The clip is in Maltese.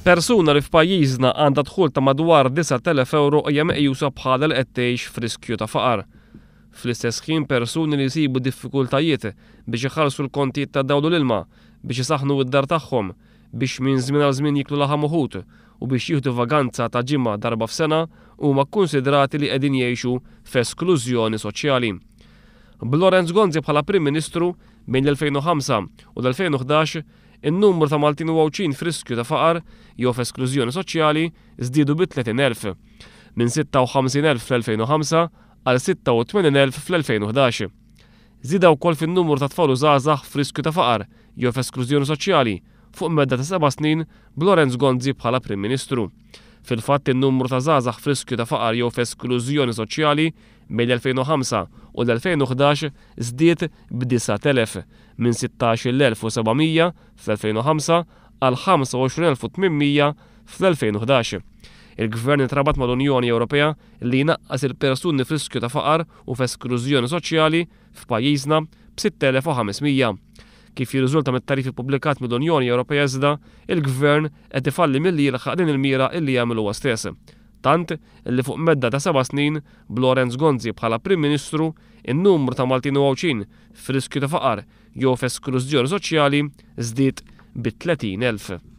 Persuna li f'pajjiżna għandha dħul ta' madwar 9,000 ewro hija meqjusa bħala li qed tgħix f'riskju ta' faqar. Fl-istess ħin persuni li jsibu diffikultajiet biex iħallsu l-kontijiet tad-dawl u l-ilma, biex isaħħnu d-dar tagħhom, biex minn żmien għal żmien jieklu laħam u ħut u biex jieħdu vaganza ta' ġimgħa darba f'sena huma kkunsidrati li qegħdin jgħixu f'esklużjoni soċjali. B'Lawrence Gonzi bħala Prim Ministru bejn l-2005 u l-2011, in-numru ta' Maltin u Għawdxin f'riskju ta' faqar jew f'esklużjoni soċjali żdiedu bi 30,000, minn 56,000 fl-2005 għal 86,000 fl-2011. Żieda wkoll fin-numru ta' tfal u żgħażagħ f'riskju ta' faqar jew f'esklużjoni soċjali fuq medda ta' seba' snin b'Lawrence Gonzi bħala Prim Ministru. Fil-fatt in-numru ta' żgħażagħ f'riskju ta' faqar jew f'esklużjoni soċjali bejn l-2005 u l-2011 żdied b'9,000, minn 16,700 fl-2005 għal 25,800 fl-2011. Il-Gvern intrabat mal-Unjoni Ewropea li jnaqqas il-persuni f'riskju ta' faqar u f'esklużjoni soċjali f'pajjiżna b'6,500. Kif jirriżulta mit-tagħrif ippubblikat mill-Unjoni Ewropea iżda, il-Gvern qed ifalli milli jilħaq din il-mira illi għamel huwa stess. Tant illi fuq medda ta' seba' snin, b'Lawrence Gonzi bħala Prim Ministru, in-numru ta' Maltin u Għawdxin f'riskju ta' faqar jew f'esklużjoni soċjali żdied bi 30,000.